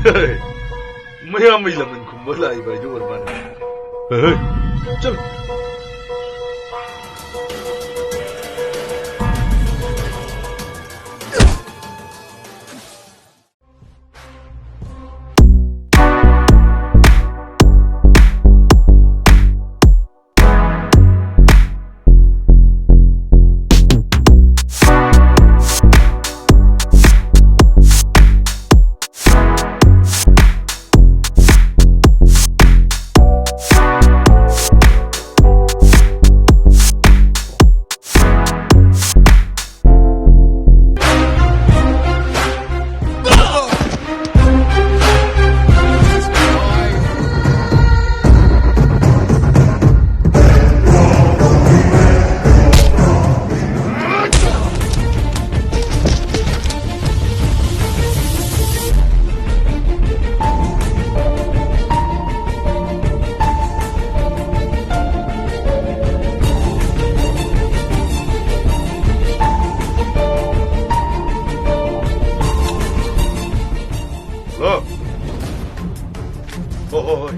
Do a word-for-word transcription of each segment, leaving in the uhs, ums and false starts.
ꯃꯌꯥꯝ ꯃꯩ ꯂꯃꯟ ꯈꯨꯝꯕ ꯂꯥꯛꯏꯕ ꯍꯥꯏꯗꯨ ꯑꯣꯏꯔ ꯃꯥꯜꯂꯦ꯫ ꯆꯠꯂꯨ꯫ ꯍꯜꯂꯣ꯫ ꯍꯣ, ꯍꯣ, ꯍꯣꯏ꯫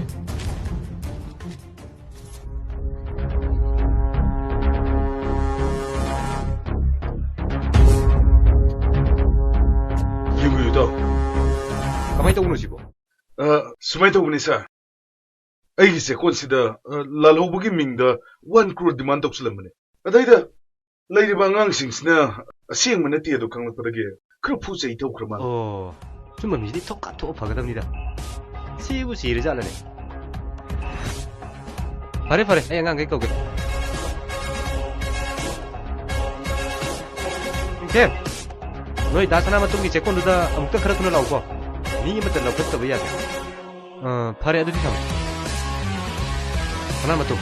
ꯌꯦꯡꯕꯤꯌꯨ, ꯏꯇꯥꯎ꯫ ꯀꯃꯥꯏꯅ ꯇꯧꯕꯅꯣ ꯁꯤꯕꯣ? ꯑ, ꯁꯨꯃꯥꯏꯅ ꯇꯧꯕꯅꯤ, ꯁꯥꯔ꯫ ꯑꯩꯒꯤ ꯆꯦꯛꯀꯣꯟꯁꯤꯗ, ꯑ, ꯂꯥꯜꯍꯧꯕꯒꯤ ꯃꯤꯡꯗ one crore demand ꯇꯧꯁꯤꯜꯂꯝꯕꯅꯦ꯫ ꯑꯗꯩꯗ ꯂꯩꯔꯤꯕ ꯑꯉꯥꯡꯁꯤꯡꯁꯤꯅ ꯑꯁꯦꯡꯕ ꯅꯠꯇꯦ ꯑꯗꯨ ꯈꯪꯂꯛꯄꯗꯒꯤ ꯈꯔ ꯐꯨ ꯆꯩ ꯇꯧꯈ꯭ꯔ ꯃꯥꯜꯂꯦ꯫ ꯑꯣ, ꯁꯨꯝꯕ ꯃꯤꯁꯤꯗꯤ ꯊꯣꯛ ꯀꯥꯞꯊꯣꯛꯑ ꯐꯒꯗꯕꯅꯤꯗ꯫ ꯁꯤꯕꯨ ꯁꯤꯔꯖꯥꯠꯂꯅꯦ? ꯐꯔꯦ, ꯐꯔꯦ, ꯑꯩ ꯑꯉꯥꯡꯈꯩ ꯀꯧꯒꯦ꯫ ꯏꯊꯦꯝ, ꯅꯣꯏ ꯗꯥ ꯁꯅꯥꯃꯇꯨꯝꯒꯤ ꯆꯦꯛꯀꯣꯟꯗꯨꯗ ꯑꯃꯨꯛꯇ ꯈꯔ ꯊꯨꯅ ꯂꯥꯛꯎꯀꯣ꯫ ꯃꯤ ꯑꯃꯠꯇ ꯂꯧꯈꯠꯇꯕ ꯌꯥꯗꯦ꯫ ꯑ, ꯐꯔꯦ, ꯑꯗꯨꯗꯤ ꯊꯝꯃꯣ꯫ ꯁꯅꯥꯃꯇꯨꯝ,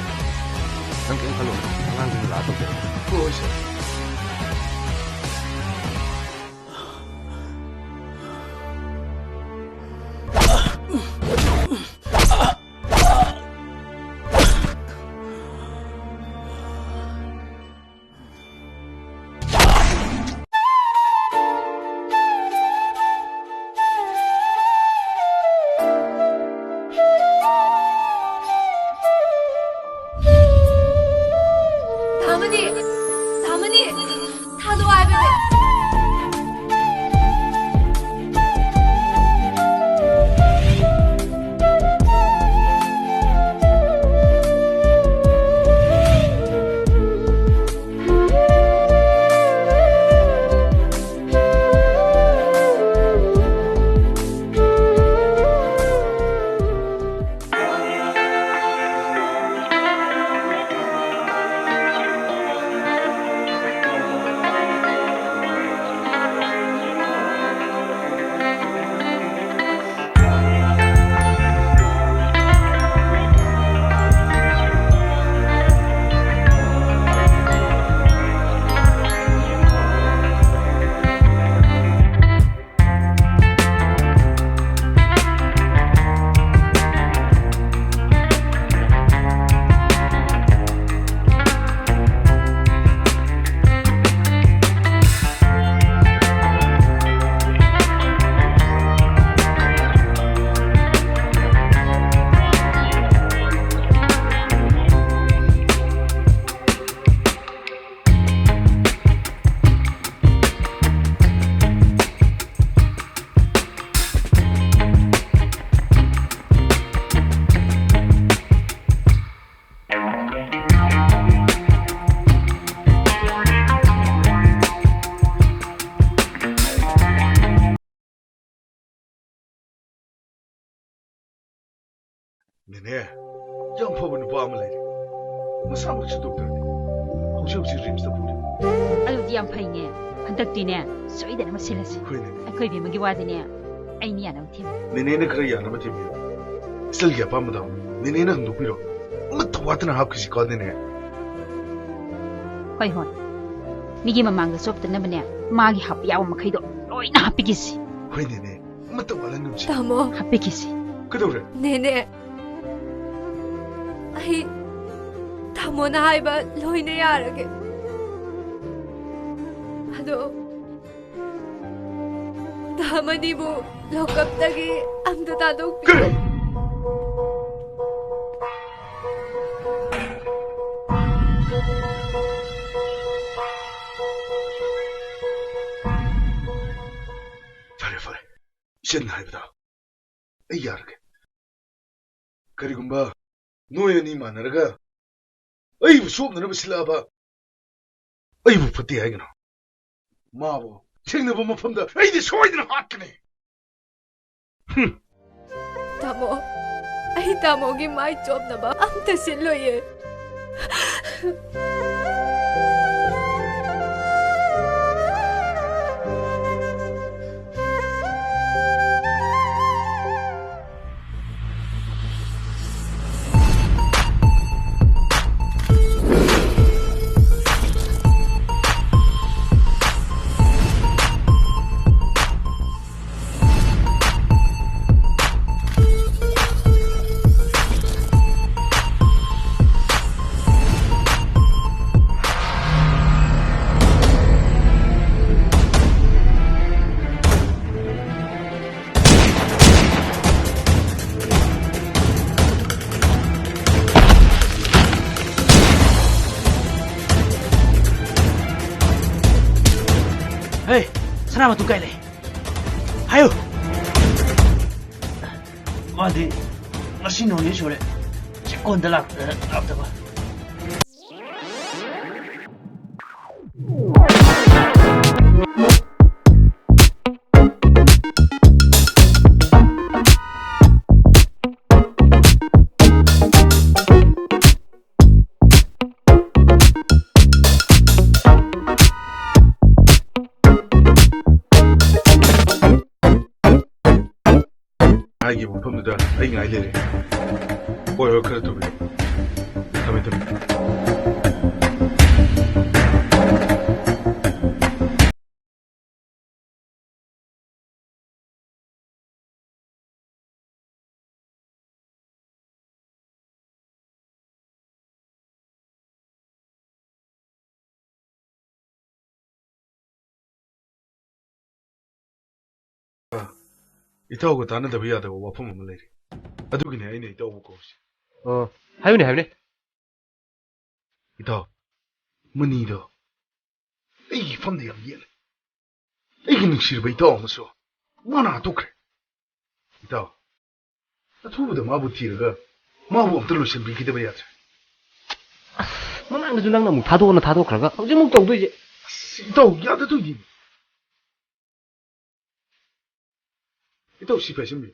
ꯅꯪ ꯀꯔꯤꯝ ꯈꯜꯂꯨꯅꯨ꯫ ꯑꯉꯥꯡꯁꯤꯡ ꯂꯥꯛꯑ ꯇꯧꯖꯔꯒꯦ꯫ ꯍꯣꯏ, ꯁꯥꯔ꯫ ꯅꯦꯅꯦ, ꯌꯥꯝ ꯐꯕ ꯅꯨꯄꯥ ꯑꯃ ꯂꯩꯔꯦ꯫ ꯃꯁꯥꯃꯛꯁꯨ ꯗꯣꯛꯇꯔꯅꯤ꯫ ꯍꯧꯖꯤꯛ ꯍꯧꯖꯤꯛ ꯔꯤꯝꯁꯇ ꯄꯨꯔꯤ꯫ ꯑꯗꯨꯗꯤ ꯌꯥꯝ ꯐꯩꯅꯦ꯫ ꯍꯟꯗꯛꯇꯤꯅꯦ, ꯁꯣꯏꯗꯅ ꯑꯃ ꯁꯤꯜꯂꯁꯤ꯫ ꯍꯣꯏ, ꯅꯦꯅꯦ꯫ ꯑꯩꯈꯣꯏ ꯏꯕꯦꯝꯃꯒꯤ ꯋꯥꯗꯤꯅꯦ, ꯑꯩꯅ ꯌꯥꯅꯕ ꯊꯦꯝꯃꯤ꯫ ꯅꯦꯅꯦꯅ ꯈꯔ ꯌꯥꯅꯕ ꯊꯦꯝꯕꯤꯌꯨ꯫ ꯏꯆꯜꯒꯤ ꯑꯄꯥꯝꯕꯗꯣ ꯅꯦꯅꯦꯅ ꯍꯪꯗꯣꯛꯄꯤꯔꯣ꯫ ꯑꯃꯠꯇ ꯋꯥꯠꯇꯅ ꯍꯥꯞꯈꯤꯁꯤꯀꯣ, ꯅꯦꯅꯦ꯫ ꯍꯣꯏ, ꯍꯣꯏ꯫ ꯃꯤꯒꯤ ꯃꯃꯥꯡꯗ ꯆꯣꯞꯇꯅꯕꯅꯦ, ꯃꯥꯒꯤ ꯍꯥꯞꯄ ꯌꯥꯕ ꯃꯈꯩꯗꯣ ꯂꯣꯏꯅ ꯍꯥꯞꯄꯤꯒꯦꯁꯤ꯫ ꯍꯣꯏ, ꯅꯦꯅꯦ꯫ ꯑꯃꯠꯇ ꯋꯥꯠꯍꯟꯒꯨꯝꯁꯤ꯫ ꯇꯥꯃꯣ꯫ ꯍꯥꯞꯄꯤꯒꯦꯁꯤ꯫ ꯀꯩꯗꯧꯔꯦ? ꯅꯦꯅꯦ, ꯑꯩ ꯇꯥꯃꯣꯅ ꯍꯥꯏꯕ ꯂꯣꯏꯅ ꯌꯥꯔꯒꯦ꯫ ꯑꯗꯣ ꯇꯥꯃꯅꯤꯕꯨ ꯂꯣꯀꯞꯇꯒꯤ ꯑꯝꯇ ꯊꯥꯗꯣꯛꯄꯤꯌꯨ꯫ ꯀꯔꯤ? ꯐꯔꯦ, ꯐꯔꯦ꯫ ꯏꯆꯟꯅ ꯍꯥꯏꯕꯗꯣ ꯑꯩ ꯌꯥꯔꯒꯦ꯫ ꯀꯔꯤꯒꯨꯝꯕ ꯅꯣꯏ ꯑꯅꯤ ꯃꯥꯟꯅꯔꯒ ꯑꯩꯕꯨ ꯆꯣꯞꯅꯅꯕ ꯁꯤꯜꯂꯛꯑꯕ, ꯑꯩꯕꯨ ꯐꯠꯇꯦ ꯍꯥꯏꯒꯅꯨ꯫ ꯃꯥꯕꯨ ꯊꯦꯡꯅꯕ ꯃꯐꯝꯗ ꯑꯩꯗꯤ ꯁꯣꯏꯗꯅ ꯍꯥꯠꯀꯅꯤ꯫ ꯍꯨꯝ꯫ ꯇꯥꯃꯣ, ꯑꯩ ꯇꯥꯃꯣꯒꯤ ꯃꯥꯏ ꯆꯣꯞꯅꯕ ꯑꯝꯇ ꯁꯤꯜꯂꯣꯏꯌꯦ꯫ ꯍꯦ, ꯁꯅꯥ ꯃꯇꯨꯝ ꯀꯥꯏ ꯂꯩ? ꯍꯥꯏꯌꯨ꯫ ꯃꯥꯗꯤ ꯉꯁꯤ ꯅꯣꯡ ꯅꯤꯅꯤ ꯁꯨꯔꯦ ꯆꯦꯛꯀꯣꯟꯗ ꯂꯥꯛ-, ꯂꯥꯛꯇꯕ꯫ ꯍꯥꯏꯈꯤꯕ ꯃꯐꯝꯗꯨꯗ ꯑꯩ ꯉꯥꯏ ꯂꯩꯔꯦ꯫ ꯍꯣꯏ, ꯍꯣꯏ, ꯈꯔ ꯊꯨꯕꯤꯌꯨ꯫ ꯊꯝꯃꯦ, ꯊꯝꯃꯦ꯫ ꯏꯇꯥꯎꯒ ꯇꯥꯟꯅꯗꯕ ꯌꯥꯗꯕ ꯋꯥꯐꯝ ꯑꯃ ꯂꯩꯔꯦ꯫ ꯑꯗꯨꯒꯤꯅꯦ ꯑꯩꯅ ꯏꯇꯥꯎꯕꯨ ꯀꯧꯔꯤꯁꯦ꯫ ꯑꯣ, ꯍꯥꯏꯌꯨꯅꯦ, ꯍꯥꯏꯌꯨꯅꯦ꯫ ꯏꯇꯥꯎ, ꯃꯅꯤꯗꯣ ꯑꯩꯒꯤ ꯏꯐꯝꯗ ꯌꯥꯝ ꯌꯦꯠꯂꯦ꯫ ꯑꯩꯒꯤ ꯅꯨꯡꯁꯤꯔꯕ ꯏꯇꯥꯎ ꯑꯃꯁꯨ ꯃꯥꯅ ꯍꯥꯠꯇꯣꯛꯈ꯭ꯔꯦ꯫ ꯏꯇꯥꯎ, ꯑꯊꯨꯕꯗ ꯃꯥꯕꯨ ꯊꯤꯔꯒ ꯃꯥꯕꯨ ꯑꯝꯇ ꯂꯣꯏꯁꯤꯟꯕꯤꯈꯤꯗꯕ ꯌꯥꯗ꯭ꯔꯦ꯫ ꯑꯁ, ꯃꯃꯥꯡꯗꯁꯨ ꯅꯪꯅ ꯑꯃꯨꯛ ꯊꯥꯗꯣꯛꯑꯣꯅ ꯊꯥꯗꯣꯛꯈ꯭ꯔꯒ ꯍꯧꯖꯤꯛ ꯑꯃꯨꯛ ꯇꯧꯗꯣꯏꯁꯦ꯫ ꯑꯁ, ꯏꯇꯥꯎ, ꯌꯥꯗꯗꯣꯏꯅꯤ꯫ ꯏꯇꯥꯎ, ꯁꯤ ꯄꯥꯏꯁꯤꯟꯕꯤꯌꯨ꯫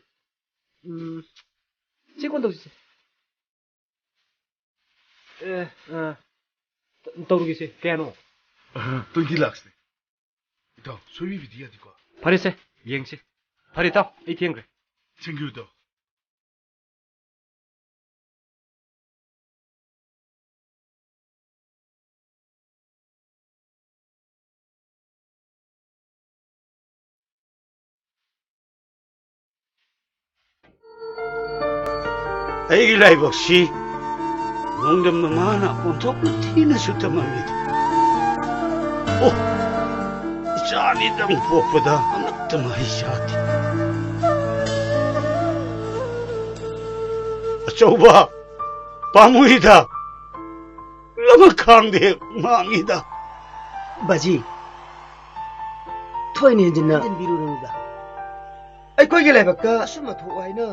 ꯎꯝ, ꯁꯤ ꯀꯣꯟ ꯇꯧꯁꯤꯁꯦ꯫ ꯑꯦ, ꯑ, ꯇꯧꯔꯒꯦꯁꯦ꯫ ꯀꯌꯥꯅꯣ? ꯑ, twenty lakhsꯅꯦ꯫ ꯏꯇꯥꯎ, ꯁꯣꯏꯕꯤꯕꯗꯤ ꯌꯥꯗꯦꯀꯣ꯫ ꯐꯔꯦꯁꯦ, ꯌꯦꯡꯁꯤ꯫ ꯐꯔꯦ, ꯏꯇꯥꯎ, ꯑꯩ ꯊꯦꯡꯈ꯭ꯔꯦ꯫ Thank you, ꯏꯇꯥꯎ꯫ ꯑꯩꯒꯤ ꯂꯥꯏꯕꯛꯁꯤ ꯅꯣꯡꯗꯝ ꯃꯃꯥꯅ ꯑꯣꯟꯊꯣꯛꯅ ꯊꯤꯅꯁꯨ ꯇꯝꯃꯝꯃꯤ꯫ ꯑꯣ, ꯏꯆꯥ ꯑꯅꯤꯗꯪ ꯄꯣꯛꯄꯗ ꯑꯃꯠꯇ ꯃꯍꯩ ꯆꯥꯗꯦ꯫ ꯑꯆꯧꯕ, ꯄꯥꯝꯃꯨꯏꯗ꯫ ꯂꯃꯛ ꯈꯥꯡꯗꯦ, ꯃꯥꯡꯉꯤꯗ꯫ ꯕꯥꯖꯤ, ꯊꯣꯏꯅ ꯍꯦꯟꯖꯤꯟꯅ ꯍꯦꯟꯖꯤꯟꯕꯤꯔꯨꯅꯨꯗ꯫ ꯑꯩꯈꯣꯏꯒꯤ ꯂꯥꯏꯕꯛꯇ ꯑꯁꯨꯝꯅ ꯊꯣꯛꯑꯣ ꯍꯥꯏꯅ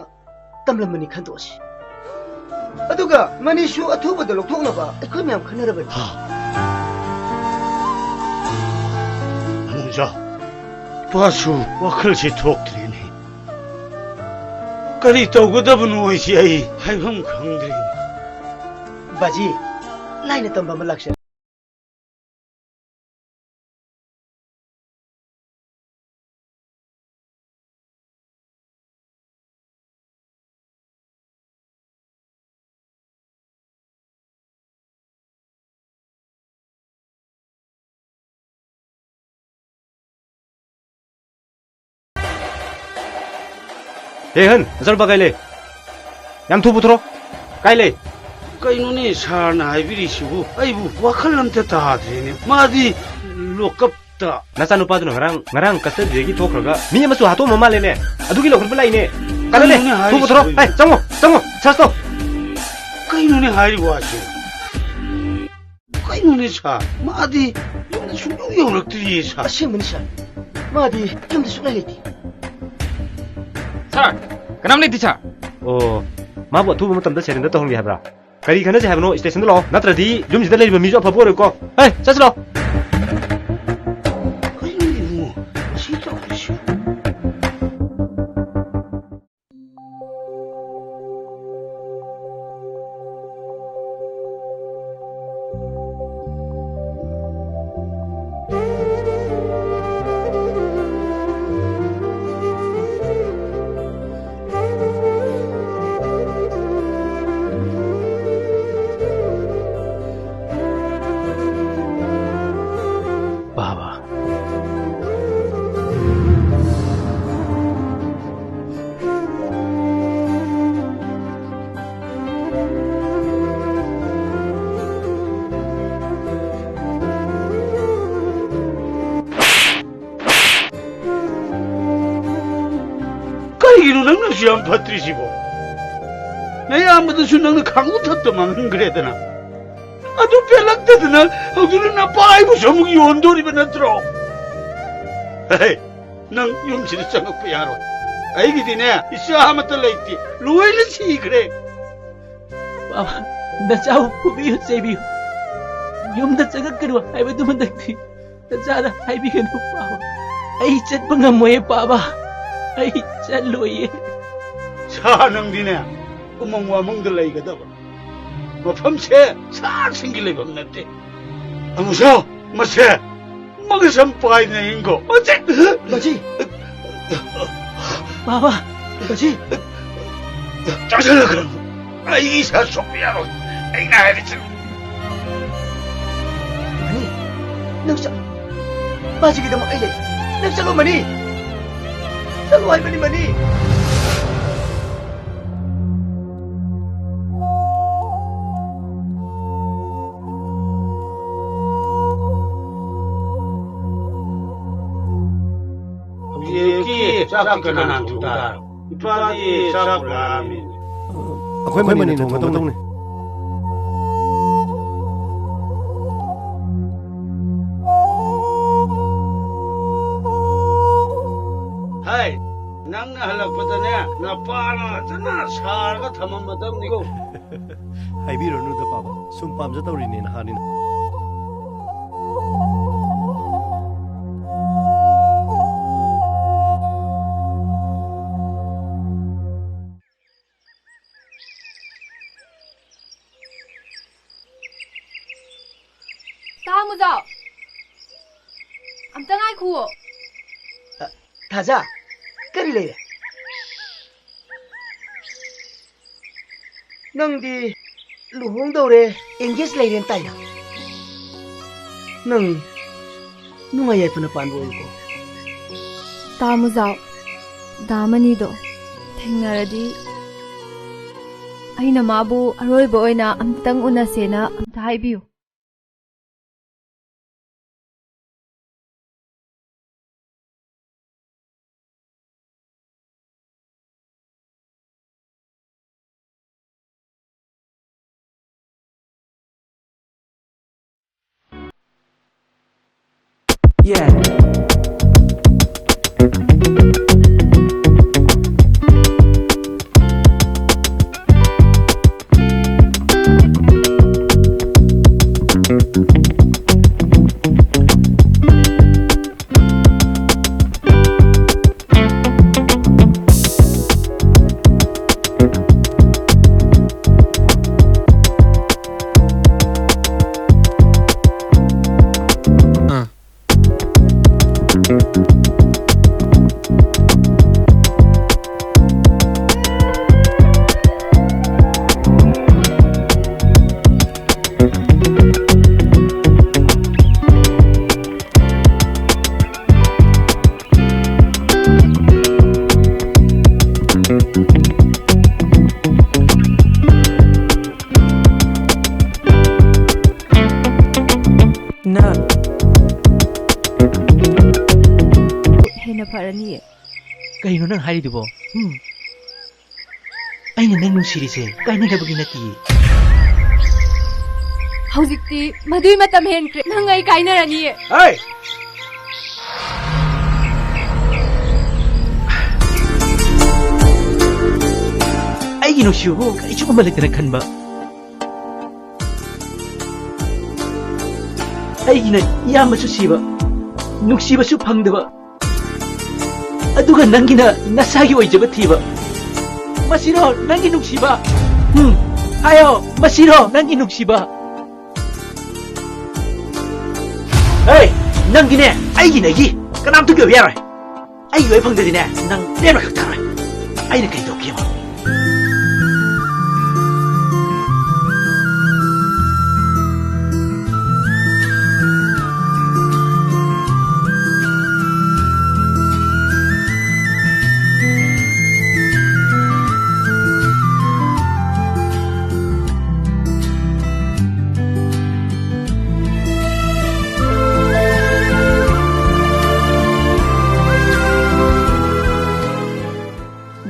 ꯇꯝꯂꯝꯕꯅꯤ ꯈꯟꯗꯣꯛꯑꯁꯤ꯫ ꯑꯗꯨꯒ ꯃꯅꯤꯁꯨ ꯑꯊꯨꯕꯗ ꯂꯧꯊꯣꯛꯅꯕ ꯑꯩꯈꯣꯏ ꯃꯌꯥꯝ ꯈꯟꯅꯔꯕꯅꯤ꯫ ꯍꯥ꯫ ꯑꯃꯨꯖꯥ, ꯏꯄꯥꯁꯨ ꯋꯥꯈꯜꯁꯦ ꯊꯣꯛꯇ꯭ꯔꯦꯅꯦ꯫ ꯀꯔꯤ ꯇꯧꯒꯗꯕꯅꯣ ꯍꯥꯏꯁꯤ ꯑꯩ ꯍꯥꯏꯐꯝ ꯈꯪꯗ꯭ꯔꯦꯅꯦ꯫ ꯕꯥꯖꯤ, ꯂꯥꯏꯅ ꯇꯝꯕ ꯑꯃ ꯂꯥꯛꯆꯔꯦ꯫ ꯍꯦ ꯍꯟ, ꯅꯆꯥꯅꯨꯄꯥ ꯀꯥꯏ ꯂꯩ? ꯌꯥꯝ ꯊꯨ ꯄꯨꯊꯣꯔꯛꯑꯣ꯫ ꯀꯥꯏ ꯂꯩ? ꯀꯩꯅꯣꯅꯦ ꯁꯥꯔꯅ ꯍꯥꯏꯕꯤꯔꯤꯁꯤꯕꯨ? ꯑꯩꯕꯨ ꯋꯥꯈꯜ ꯑꯝꯇ ꯇꯥꯗ꯭ꯔꯦꯅꯦ꯫ ꯃꯥꯗꯤ ꯂꯣꯀꯞꯇ꯫ ꯅꯆꯥꯅꯨꯄꯥꯗꯨꯅ ꯉꯔꯥꯡ, ꯉꯔꯥꯡ custody-ꯗꯒꯤ ꯊꯣꯛꯈ꯭ꯔꯒ ꯃꯤ ꯑꯃꯁꯨ ꯍꯥꯠꯇꯣꯛꯑꯝꯕ ꯃꯥꯜꯂꯦꯅꯦ꯫ ꯑꯗꯨꯒꯤ ꯂꯧꯈꯠꯄ ꯂꯥꯛꯏꯅꯦ꯫ ꯀꯥꯟꯅꯗꯦ꯫ ꯀꯩꯅꯣꯅꯦ ꯊꯨ ꯄꯨꯊꯣꯔꯛꯑꯣ꯫ ꯍꯥꯏꯔꯤꯁꯤꯕꯨ? ꯍꯥꯏ, ꯆꯪꯉꯣ, ꯆꯪꯉꯣ, search ꯇꯧ꯫ ꯀꯩꯅꯣꯅꯦ ꯍꯥꯏꯔꯤꯕ ꯋꯥꯁꯤꯕꯨ? ꯀꯩꯅꯣꯅꯦ ꯁꯥꯔ? ꯃꯥꯗꯤ ꯌꯨꯝꯗ ꯁꯨꯡꯌꯧ ꯌꯧꯔꯛꯇ꯭ꯔꯤꯌꯦ ꯁꯥꯔ꯫ ꯑꯁꯦꯡꯕꯅꯤ ꯁꯥꯔ, ꯃꯥꯗꯤ ꯌꯨꯝꯗ ꯁꯨꯡꯂꯩ ꯂꯩꯇꯦ꯫ ꯁꯥꯔ, ꯀꯅꯥꯝ ꯂꯩꯇꯦ ꯁꯥꯔ꯫ ꯑꯣ, ꯃꯥꯕꯨ ꯑꯊꯨꯕ ꯃꯇꯝꯗ surrender ꯇꯧꯍꯟꯒꯦ ꯍꯥꯏꯕ꯭ꯔꯥ? ꯀꯔꯤ ꯈꯟꯅꯁꯦ ꯍꯥꯏꯕꯅꯣ? Station-ꯗ ꯂꯥꯛꯑꯣ, ꯅꯠꯇ꯭ꯔꯗꯤ ꯌꯨꯝꯁꯤꯗ ꯂꯩꯔꯤꯕ ꯃꯤꯁꯨ ꯑꯐꯕ ꯑꯣꯏꯔꯣꯏꯀꯣ꯫ ꯍꯦ, ꯆꯠꯁꯤ ꯂꯥꯛꯑꯣ꯫ ꯀꯩꯅꯣꯅꯦ ꯏꯕꯨꯡꯉꯣ, ꯃꯁꯤ ꯇꯧꯔꯤꯁꯤ? ꯄꯥꯕ꯫ ꯀꯔꯤꯒꯤꯅꯣ ꯅꯪꯅ ꯑꯁꯨꯛ ꯌꯥꯝ ꯐꯠꯇ꯭ꯔꯤꯁꯤꯕꯣ? ꯅꯌꯥꯝꯕꯗꯨꯁꯨ ꯅꯪꯅ ꯈꯥꯡꯕ ꯊꯛꯇ ꯃꯥꯡꯍꯟꯈ꯭ꯔꯦꯗꯅ꯫ ꯑꯗꯨ ꯄꯦꯜꯂꯛꯇꯗꯅ ꯍꯧꯖꯤꯛꯅ ꯅꯄꯥ ꯑꯩꯕꯨꯁꯨ ꯑꯃꯨꯛ ꯌꯣꯟꯗꯣꯔꯤꯕ ꯅꯠꯇ꯭ꯔꯣ? ꯍꯦ, ꯅꯪ ꯌꯨꯝꯁꯤꯗ ꯆꯪꯉꯛꯄ ꯌꯥꯔꯣꯏ꯫ ꯑꯩꯒꯤꯗꯤꯅꯦ, ꯏꯆꯥ ꯑꯃꯠꯇ ꯂꯩꯇꯦ, ꯂꯣꯏꯅ ꯁꯤꯈ꯭ꯔꯦ꯫ ꯕꯥꯕꯥ, ꯅꯆꯥꯕꯨ ꯐꯨꯕꯤꯌꯨ, ꯆꯩꯕꯤꯌꯨ, ꯌꯨꯝꯗ ꯆꯪꯉꯛꯀꯅꯨ ꯍꯥꯏꯕꯗꯨꯃꯛꯇꯤ ꯅꯆꯥꯗ ꯍꯥꯏꯕꯤꯒꯅꯨ, ꯄꯥꯕ꯫ ꯑꯩ ꯆꯠꯄ ꯉꯝꯃꯣꯏꯌꯦ, ꯄꯥꯕ꯫ ꯑꯩ ꯆꯠꯂꯣꯏꯌꯦ꯫ ꯁꯥ, ꯅꯪꯗꯤꯅꯦ, ꯎꯃꯪ ꯋꯥꯃꯪꯗ ꯂꯩꯒꯗꯕ꯫ ꯃꯐꯝꯁꯦ ꯁꯥꯁꯤꯡꯒꯤ ꯂꯩꯐꯝ ꯅꯠꯇꯦ꯫ ꯑꯃꯨꯁꯣ, ꯃꯁꯦ ꯃꯒꯁꯝ ꯄꯥꯏꯗꯅ ꯏꯪꯒꯣ꯫ ꯃꯁꯤ! ꯃꯁꯤ! ꯕꯥꯕꯥ! ꯃꯁꯤ! ꯆꯪꯁꯤꯜꯂꯛꯀꯅꯨ꯫ ꯑꯩ ꯏꯁꯥ ꯁꯣꯛꯄ ꯌꯥꯔꯣꯏ꯫ ꯑꯩꯅ ꯍꯥꯏꯔꯤꯁꯦ꯫ ꯃꯅꯤ, ꯅꯪ ꯆꯠ-, ꯃꯥꯁꯤꯒꯤꯗꯃꯛ ꯑꯩ ꯂꯩ꯫ ꯅꯪ ꯆꯠꯂꯣ, ꯃꯅꯤ꯫ ꯆꯠꯂꯣ ꯍꯥꯏꯕꯅꯤ, ꯃꯅꯤ꯫ ꯆꯥꯛꯇꯤ ꯀꯅꯥꯅ ꯊꯣꯡ ꯇꯥꯔꯕ? ꯏꯄꯥꯗꯤ ꯆꯥꯛ ꯄꯨꯔꯛꯑꯃꯤ꯫ ꯑꯩꯈꯣꯏ ꯃꯅꯤꯅ ꯊꯣꯡꯒꯗꯧꯅꯤ꯫ ꯍꯥꯏ, ꯅꯪꯅ ꯍꯜꯂꯛꯄꯗꯅꯦ, ꯅꯄꯥꯅ ꯐꯖꯅ ꯁꯥꯔꯒ ꯊꯝꯃꯝꯃꯗꯕꯅꯤꯀꯣ꯫ ꯍꯥꯏꯕꯤꯔꯨꯅꯨꯗ, ꯄꯥꯕ꯫ ꯁꯨꯝ ꯄꯥꯝꯖ ꯇꯧꯔꯤꯅꯦ, ꯅꯍꯥꯟꯅꯤꯅ꯫ ꯇꯥ ꯃꯨꯖꯥꯎ, ꯑꯝꯇ ꯉꯥꯏꯈꯨꯑꯣ꯫ ꯑ, ꯊꯥꯖ, ꯀꯔꯤ ꯂꯩꯔꯦ? ꯅꯪꯗꯤ ꯂꯨꯍꯣꯡꯗꯧꯔꯦ, engage ꯂꯩꯔꯦꯅ ꯇꯥꯏꯅ꯫ ꯅꯪ ꯅꯨꯡꯉꯥꯏ ꯌꯥꯏꯐꯅ ꯄꯥꯟꯕ ꯑꯣꯏꯌꯨꯀꯣ꯫ ꯇꯥ ꯃꯨꯖꯥꯎ, ꯗꯥ ꯃꯅꯤꯗꯣ ꯊꯦꯡꯅꯔꯗꯤ ꯑꯩꯅ ꯃꯥꯕꯨ ꯑꯔꯣꯏꯕ ꯑꯣꯏꯅ ꯑꯝꯇꯪ ꯎꯅꯁꯦꯅ ꯑꯝꯇ ꯍꯥꯏꯕꯤꯌꯨ꯫ ꯀꯩꯅꯣ ꯅꯪ ꯍꯥꯏꯔꯤꯗꯨꯕꯣ? ꯎꯝ? ꯑꯩꯅ ꯅꯪ ꯅꯨꯡꯁꯤꯔꯤꯁꯦ ꯀꯥꯏꯅꯅꯕꯒꯤ ꯅꯠꯇꯤꯌꯦ꯫ ꯍꯧꯖꯤꯛꯇꯤ ꯃꯗꯨꯏ ꯃꯇꯝ ꯍꯦꯟꯈ꯭ꯔꯦ꯫ ꯅꯪ ꯑꯩ ꯀꯥꯏꯅꯔꯅꯤꯌꯦ꯫ ꯍꯩ! ꯑꯩꯒꯤ ꯅꯨꯡꯁꯤꯕꯕꯨ ꯀꯔꯤꯁꯨ ꯑꯃ ꯂꯩꯇꯅ ꯈꯟꯕ꯫ ꯑꯩꯒꯤꯅ ꯏꯌꯥꯝꯕꯁꯨ ꯁꯤꯕ, ꯅꯨꯡꯁꯤꯕꯁꯨ ꯐꯪꯗꯕ, ꯑꯗꯨꯒ ꯅꯪꯒꯤꯅ ꯅꯁꯥꯒꯤ ꯑꯣꯏꯖꯕ ꯊꯤꯕ꯫ ꯃꯁꯤꯔꯣ ꯅꯪꯒꯤ ꯅꯨꯡꯁꯤꯕ? ꯎꯝ, ꯍꯥꯏꯌꯣ, ꯃꯁꯤꯔꯣ ꯅꯪꯒꯤ ꯅꯨꯡꯁꯤꯕ? ꯍꯦ, ꯅꯪꯒꯤꯅꯦ, ꯑꯩꯒꯤ ꯅꯩꯒꯤ ꯀꯅꯥꯝꯇꯒꯤ ꯑꯣꯏꯕ ꯌꯥꯔꯣꯏ꯫ ꯑꯩꯒꯤ ꯑꯣꯏ ꯐꯪꯗ꯭ꯔꯗꯤꯅꯦ, ꯅꯪ ꯂꯦꯝꯅ ꯈꯛ ꯊꯥꯔꯣꯏ꯫ ꯑꯩꯅ ꯀꯩ ꯇꯧꯒꯦ ꯌꯦꯡꯉꯣ꯫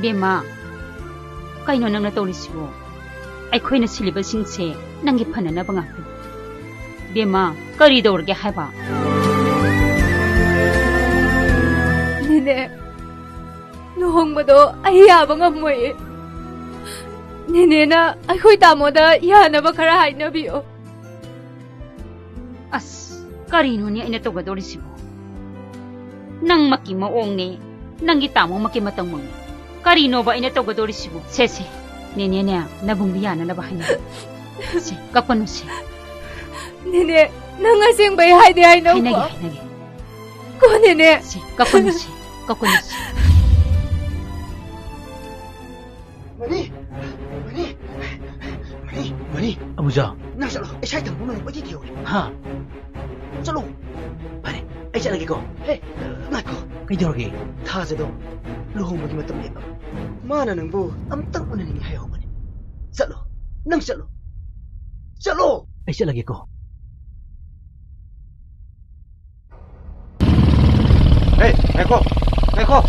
ꯕꯦꯝꯃ, ꯀꯩꯅꯣ ꯅꯪꯅ ꯇꯧꯔꯤꯁꯤꯕꯣ? ꯑꯩꯈꯣꯏꯅ ꯁꯤꯜꯂꯤꯕꯁꯤꯡꯁꯦ ꯅꯪꯒꯤ ꯐꯅꯅꯕ ꯉꯥꯛꯇꯅꯤ꯫ ꯕꯦꯝꯃ, ꯀꯔꯤ ꯇꯧꯔꯒꯦ ꯍꯥꯏꯕ? ꯅꯦꯅꯦ, ꯂꯨꯍꯣꯡꯕꯗꯣ ꯑꯩ ꯌꯥꯕ ꯉꯝꯃꯣꯏꯌꯦ꯫ ꯅꯦꯅꯦꯅ ꯑꯩꯈꯣꯏ ꯇꯥꯃꯣꯗ ꯌꯥꯅꯕ ꯈꯔ ꯍꯥꯏꯅꯕꯤꯌꯣ꯫ ꯑꯁ, ꯀꯔꯤꯅꯣꯅꯦ ꯑꯩꯅ ꯇꯧꯒꯗꯧꯔꯤꯁꯤꯕꯣ? ꯅꯪꯃꯛꯀꯤ ꯃꯑꯣꯡꯅꯦ, ꯅꯪꯒꯤ ꯇꯥꯃꯣꯃꯛꯀꯤ ꯃꯇꯧꯃꯛꯅꯦ꯫ ꯀꯔꯤꯅꯣꯕ ꯑꯩꯅ ꯇꯧꯒꯗꯧꯔꯤꯁꯤꯕꯣ? ꯁꯦ, ꯁꯦ, ꯅꯦꯅꯦꯅꯦ, ꯅꯕꯨꯡꯗꯤ ꯌꯥꯅꯅꯕ ꯍꯥꯏꯅꯔꯣ꯫ ꯁꯦ, ꯀꯞꯀꯅꯨꯁꯦ꯫ ꯅꯦꯅꯦ, ꯅꯪ ꯑꯁꯦꯡꯕꯩ ꯍꯥꯏꯗꯤ ꯍꯥꯏꯅꯧꯀꯣ꯫ ꯍꯥꯏꯅꯒꯦ, ꯍꯥꯏꯅꯒꯦ꯫ ꯀꯣ ꯅꯦꯅꯦ꯫ ꯁꯦ, ꯀꯞꯀꯅꯨꯁꯦ, ꯀꯞꯀꯅꯨꯁꯦ꯫ ꯃꯅꯤ! ꯃꯅꯤ! ꯃꯅꯤ! ꯃꯅꯤ! ꯑꯕꯨꯖꯥ꯫ ꯅꯪ ꯆꯠꯂꯣ꯫ ꯑꯩ ꯁꯥꯏ ꯊꯝꯕ ꯅꯪ ꯀꯣꯏꯊꯤ ꯊꯤꯍꯧꯔꯦ꯫ ꯍꯥ? ꯆꯠꯂꯣ꯫ ꯐꯔꯦ, ꯑꯩ ꯆꯠꯂꯒꯦꯀꯣ꯫ ꯍꯦ, ꯉꯥꯏꯈꯣ꯫ ꯀꯩꯗꯧꯔꯒꯦ? ꯊꯥꯖꯗꯣ ꯂꯨꯍꯣꯡꯕꯒꯤ ꯃꯇꯝ ꯂꯦꯞꯄ꯫ ꯃꯥꯅ ꯅꯪꯕꯨ ꯑꯝꯇꯪ ꯎꯅꯅꯤꯡꯉꯤ ꯍꯥꯏꯍꯧꯕꯅꯤ꯫ ꯆꯠꯂꯣ꯫ ꯅꯪ ꯆꯠꯂꯣ꯫ ꯆꯠꯂꯣ! ꯑꯩ ꯆꯠꯂꯒꯦꯀꯣ꯫ ꯍꯦ, ꯉꯥꯏꯈꯣ! ꯉꯥꯏꯈꯣ!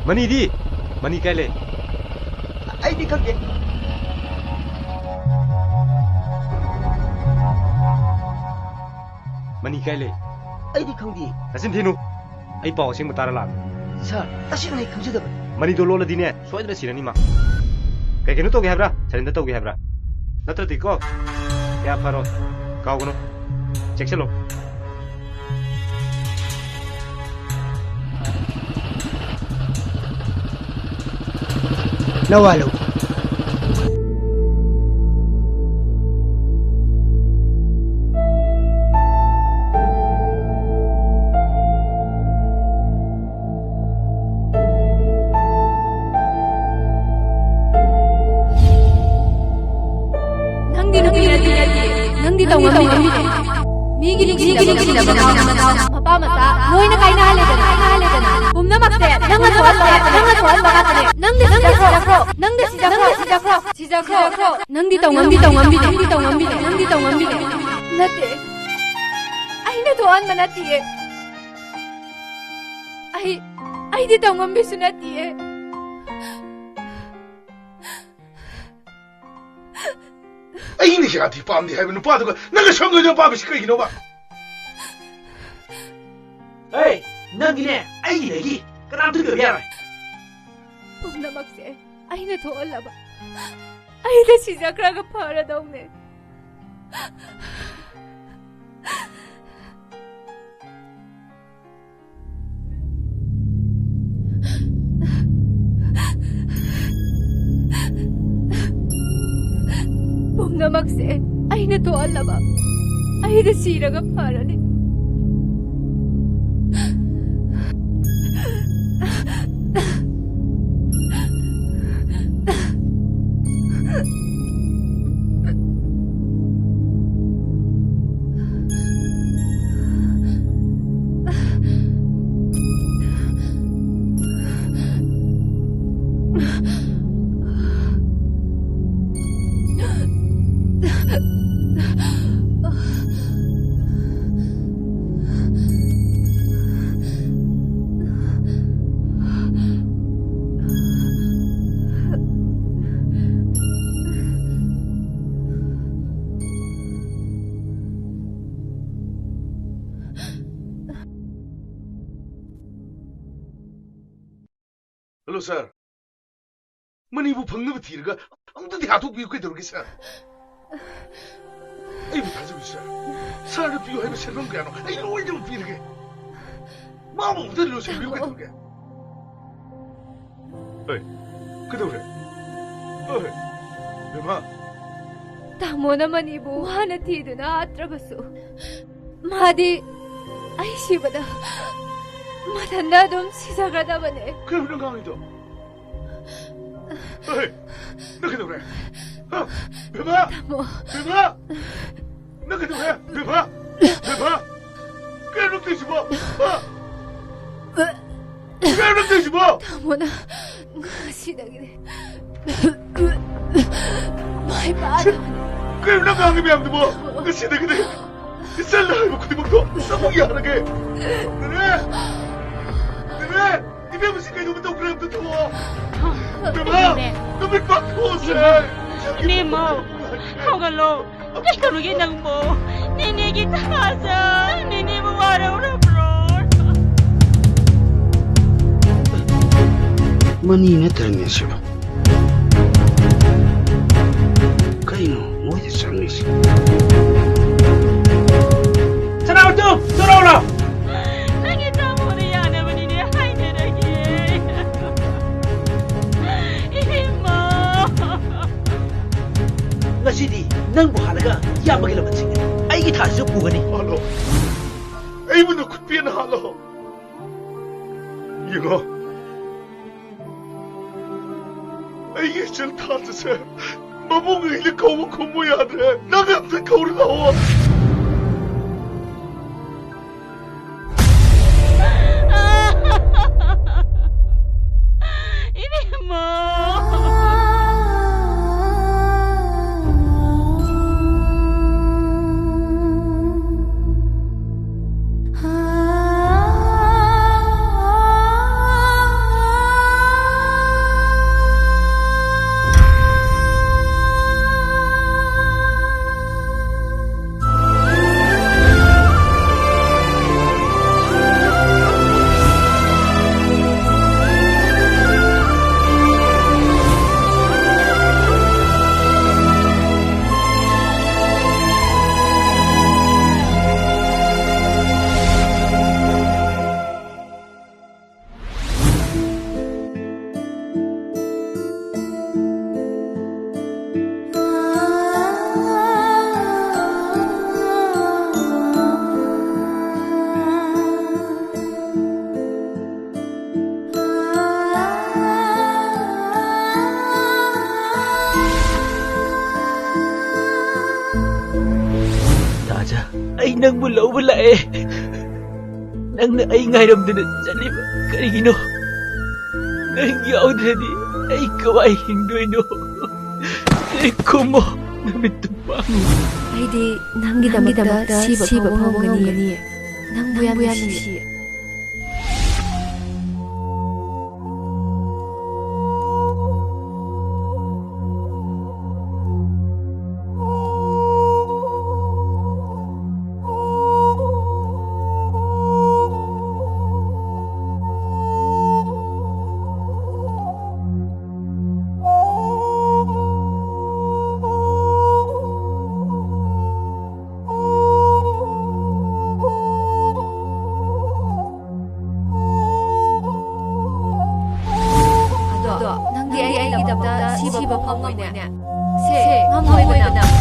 ꯃꯅꯤꯗꯤ? ꯃꯅꯤ ꯀꯥꯏ ꯂꯩ? ꯑꯩꯗꯤ ꯈꯪꯗꯦ꯫ ꯃꯅꯤ ꯀꯥꯏ ꯂꯩ? ꯑꯩꯗꯤ ꯈꯪꯗꯦ꯫ ꯅꯆꯤꯟ ꯊꯤꯅꯨ꯫ ꯑꯩ ꯄꯥꯎ ꯑꯁꯦꯡꯕ ꯇꯥꯔ ꯂꯥꯛꯑꯒꯦ꯫ ꯁꯥꯔ, ꯇꯁꯦꯡꯅ ꯑꯩ ꯈꯪꯖꯗꯕꯅꯤ꯫ ꯃꯅꯤꯗꯣ ꯂꯣꯠꯂꯗꯤꯅꯦ, ꯁꯣꯏꯗꯅ ꯁꯤꯔꯅꯤ ꯃꯥ꯫ ꯀꯩ ꯀꯩꯅꯣ ꯇꯧꯒꯦ ꯍꯥꯏꯕ꯭ꯔꯥ? ꯁꯔꯦꯟꯗꯔ ꯇꯧꯒꯦ ꯍꯥꯏꯕ꯭ꯔꯥ? ꯅꯠꯇ꯭ꯔꯗꯤꯀꯣ, ꯀꯌꯥ ꯐꯔꯣꯏ꯫ ꯀꯥꯎꯒꯅꯨ꯫ ꯆꯦꯛꯁꯤꯜꯂꯣ꯫ ꯅꯋꯥꯂꯧ꯫ ꯅꯪꯗꯤ ꯅꯨꯄꯤ ꯅꯠꯇꯦ, ꯅꯪꯗꯤ ꯇꯧꯉꯝꯕꯤꯅꯦ꯫ ꯃꯤꯒꯤ ꯅꯨꯡꯁꯤꯅꯕ ꯃꯄꯥ ꯃꯆꯥ ꯂꯣꯏꯅ ꯀꯥꯏꯅꯍꯜꯂꯦꯗꯅ, ꯀꯥꯏꯅꯍꯜꯂꯦꯗꯅ꯫ ꯄꯨꯝꯅꯃꯛꯁꯦ ꯅꯪꯅ ꯊꯣꯛꯍꯟꯕ ꯉꯥꯛꯇꯅꯦ, ꯅꯪꯅ ꯊꯣꯛꯍꯟꯕ ꯉꯥꯛꯇꯅꯦ꯫ ꯅꯪꯗꯤ ꯁꯤꯖꯈ꯭ꯔꯣ, ꯅꯪꯗꯤ ꯁꯤꯖꯈ꯭ꯔꯣ, ꯁꯤꯖꯈ꯭ꯔꯣ, ꯁꯤꯖꯈ꯭ꯔꯣ꯫ ꯅꯪꯗꯤ ꯇꯧꯉꯝꯕꯤ, ꯇꯧꯉꯝꯕꯤ, ꯅꯪꯗꯤ ꯇꯧꯉꯝꯕꯤ, ꯅꯪꯗꯤ ꯇꯧꯉꯝꯕꯤ꯫ ꯅꯠꯇꯦ, ꯑꯩꯅ ꯊꯣꯛꯍꯟꯕ ꯅꯠꯇꯤꯌꯦ꯫ ꯑꯩ, ꯑꯩꯗꯤ ꯇꯧꯉꯝꯕꯤꯁꯨ ꯅꯠꯇꯤꯌꯦ꯫ ꯑꯩꯅ ꯌꯥꯗꯦ ꯄꯥꯝꯗꯦ ꯍꯥꯏꯕ ꯅꯨꯄꯥꯗꯨꯒ ꯅꯪꯒ ꯁꯣꯝꯗ ꯑꯣꯏꯅ ꯄꯥꯝꯃꯤꯁꯤ ꯀꯩꯒꯤꯅꯣꯕ? ꯑꯦ, ꯅꯪꯒꯤꯅꯦ ꯑꯩꯒꯤꯗꯒꯤ ꯀꯅꯥꯝꯇ ꯀꯩꯗꯧꯕ ꯌꯥꯔꯣꯏ꯫ ꯄꯨꯝꯅꯃꯛꯁꯦ ꯑꯩꯅ ꯊꯣꯛꯍꯜꯂꯕ꯫ ꯑꯩꯗ ꯁꯤꯖꯈ꯭ꯔꯒ ꯐꯔꯗꯧꯅꯦ꯫ ꯄꯨꯝꯅꯃꯛꯁꯦ ꯑꯩꯅ ꯊꯣꯛꯍꯜꯂꯕ꯫ ꯑꯩꯗ ꯁꯤꯔꯒ ꯐꯔꯅꯤ꯫ ꯍꯜꯂꯣ, ꯁꯥꯔ꯫ ꯃꯅꯤꯕꯨ ꯐꯪꯅꯕ ꯊꯤꯔꯒ ꯑꯃꯨꯛꯇꯗꯤ ꯍꯥꯠꯇꯣꯛꯄꯤꯌꯨ꯫ ꯀꯩꯗꯧꯔꯒꯦ, ꯁꯥꯔ? ꯑꯩꯕꯨ ꯊꯥꯖꯕꯤꯌꯨ, ꯁꯥꯔ꯫ ꯁꯥꯔꯅ ꯄꯤꯌꯨ ꯍꯥꯏꯕ ꯁꯦꯟꯐꯝ ꯀꯌꯥꯅꯣ ꯑꯩ ꯂꯣꯏꯅꯃꯛ ꯄꯤꯔꯒꯦ꯫ ꯃꯥꯕꯨ ꯑꯃꯨꯛꯇ ꯂꯣꯏꯁꯤꯟꯕꯤꯌꯨ꯫ ꯀꯩꯗꯧꯔꯒꯦ? ꯍꯣꯏ, ꯀꯩꯗꯧꯔꯦ? ꯍꯣꯏ, ꯕꯦꯝꯃ꯫ ꯇꯥꯃꯣꯅ ꯃꯅꯤꯕꯨ ꯋꯥꯅ ꯊꯤꯗꯨꯅ ꯍꯥꯠꯇ꯭ꯔꯕꯁꯨ, ꯃꯥꯗꯤ ꯑꯩ ꯁꯤꯕꯗ ꯃꯊꯟꯇ ꯑꯗꯨꯝ ꯁꯤꯖꯈ꯭ꯔꯗꯕꯅꯦ꯫ ꯀꯩꯅꯣ ꯅꯪ ꯉꯥꯡꯉꯤꯗꯣ? ꯍꯦ, ꯅꯪ ꯀꯩꯗꯧꯔꯦ? ꯍꯥ? ꯕꯦꯝꯃ! ꯇꯥꯃꯣ꯫ ꯕꯦꯝꯃ! ꯅꯪ ꯀꯩꯗꯧꯔꯦ? ꯕꯦꯝꯃ! ꯕꯦꯝꯃ! ꯀꯩꯅꯣ ꯅꯪ ꯇꯧꯔꯤꯁꯤꯕꯣ? ꯍꯥ? ꯀꯩꯅꯣ ꯅꯪ ꯇꯧꯔꯤꯁꯤꯕꯣ? ꯇꯥꯃꯣꯅ ꯉꯁꯤꯗꯒꯤꯗꯤ ꯃꯥꯏ ꯄꯥꯛꯑꯗꯕꯅꯤ꯫ ꯀꯩꯅꯣ ꯅꯪ ꯉꯥꯡꯉꯤ ꯃꯌꯥꯝꯗꯨꯕꯣ? ꯉꯁꯤꯗꯒꯤꯗꯤ ꯏꯆꯜꯅ ꯍꯥꯏꯕ ꯈꯨꯗꯤꯡꯃꯛꯇꯣ ꯅꯃꯛ ꯌꯥꯔꯒꯦ꯫ ꯅꯦꯅꯦ! ꯅꯦꯅꯦ! ꯏꯕꯦꯝꯃꯁꯤ ꯀꯩꯅꯣꯝꯃ ꯇꯧꯈ꯭ꯔꯦ, ꯑꯝꯇ ꯊꯣꯛꯑꯣ꯫ ꯏꯕꯦꯝꯃ! ꯀꯩꯅꯣꯅꯦ? ꯅꯨꯃꯤꯠ ꯄꯥꯡꯊꯣꯛꯑꯁꯦ! ꯏꯕꯦꯝꯃ! ꯍꯧꯒꯠꯂꯣ! ꯀꯩꯗꯧꯔꯒꯦ ꯅꯪꯕꯣ? ꯅꯦꯅꯦꯒꯤ ꯊꯥꯖ! ꯅꯦꯅꯦꯕꯨ ꯋꯥꯔꯧꯔꯕ꯭ꯔꯣ? ꯃꯅꯤ ꯅꯠꯇ꯭ꯔꯅꯦ ꯁꯤꯕꯣ? ꯀꯩꯅꯣ ꯃꯣꯏꯗ ꯆꯪꯉꯤꯁꯤ? ꯁꯅꯥꯃꯇꯣꯝ, ꯊꯣꯔꯛꯎ ꯂꯥꯎ꯫ ꯅꯪꯒꯤ ꯇꯥꯃꯣꯗ ꯌꯥꯅꯕꯅꯤꯅꯦ ꯍꯥꯏꯅꯔꯒꯦ꯫ ꯏꯕꯦꯝꯃ꯫ ꯉꯁꯤꯗꯤ ꯅꯪꯕꯨ ꯍꯥꯠꯂꯒ ꯏꯌꯥꯝꯕꯒꯤ ꯂꯃꯟ ꯁꯤꯡꯒꯅꯤ꯫ ꯑꯩꯒꯤ ꯊꯥꯁꯤꯁꯨ ꯄꯨꯒꯅꯤ꯫ ꯍꯥꯠꯂꯣ꯫ ꯑꯩꯕꯨ ꯅꯈꯨꯠ ꯄꯦꯟꯅ ꯍꯥꯠꯂꯣ꯫ ꯌꯦꯡꯉꯣ꯫ ꯑꯩꯒꯤ ꯏꯆꯜ ꯊꯥꯖꯁꯦ ꯃꯕꯨꯡ ꯑꯩꯅ ꯀꯧꯕ ꯈꯨꯝꯃꯨ ꯌꯥꯗ꯭ꯔꯦ꯫ ꯅꯪ ꯑꯝꯇ ꯀꯧꯔꯨ ꯂꯥꯛꯑꯣ꯫ ꯏꯕꯦꯝꯃ! ꯑꯩ ꯅꯪꯕꯨ ꯂꯧꯕ ꯂꯥꯛꯑꯦ꯫ ꯅꯪꯅ ꯑꯩ ꯉꯥꯏꯔꯝꯗꯅ ꯆꯠꯂꯤꯕ ꯀꯔꯤꯒꯤꯅꯣ? ꯅꯪ ꯌꯥꯎꯗ꯭ꯔꯗꯤ ꯑꯩ ꯀꯃꯥꯏ ꯍꯤꯡꯗꯣꯏꯅꯣ? ꯑꯩ ꯈꯨꯝꯃꯣ, ꯅꯨꯃꯤꯠꯇꯨ ꯄꯥꯡꯉꯨ꯫ ꯑꯩꯗꯤ ꯅꯪꯒꯤꯗꯃꯛꯇ ꯁꯤꯕ ꯐꯥꯎꯕ ꯉꯝꯒꯅꯤꯌꯦ꯫ ꯅꯪꯕꯨ ꯌꯥꯝ ꯅꯨꯡꯁꯤꯌꯦ꯫ ꯑꯗꯣ ꯅꯪꯗꯤ ꯑꯩꯒꯤꯗꯃꯛꯇ ꯁꯤꯕ ꯐꯥꯎ ꯉꯝꯃꯣꯏꯅꯦ? ꯁꯦ, ꯉꯝꯃꯣꯏꯕ ꯅꯪ꯫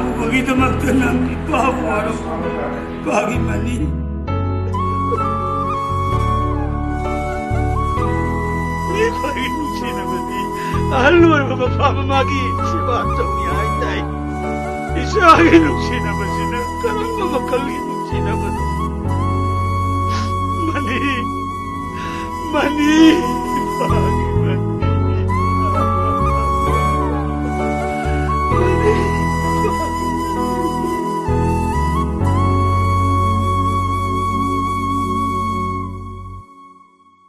ꯎꯕꯒꯤꯗꯃꯛꯇ ꯅꯪ ꯏꯄꯥꯕꯨ ꯋꯥꯔꯧ꯫ ꯏꯄꯥꯒꯤ ꯃꯅꯤ꯫ ꯏꯄꯥꯒꯤ ꯅꯨꯡꯁꯤꯅꯕꯗꯤ ꯑꯍꯜ ꯑꯣꯏꯔꯕ ꯃꯄꯥ ꯃꯃꯥꯒꯤ ꯁꯦꯕꯥ ꯇꯧꯏ ꯍꯥꯏ ꯇꯥꯏ꯫ ꯏꯆꯥꯒꯤ ꯅꯨꯡꯁꯤꯅꯕꯁꯤꯅ ꯀꯔꯝꯕ ꯃꯈꯜꯒꯤ ꯅꯨꯡꯁꯤꯅꯕꯅꯣ? ꯃꯅꯤ, ꯃꯅꯤ, ꯏꯄꯥꯒꯤ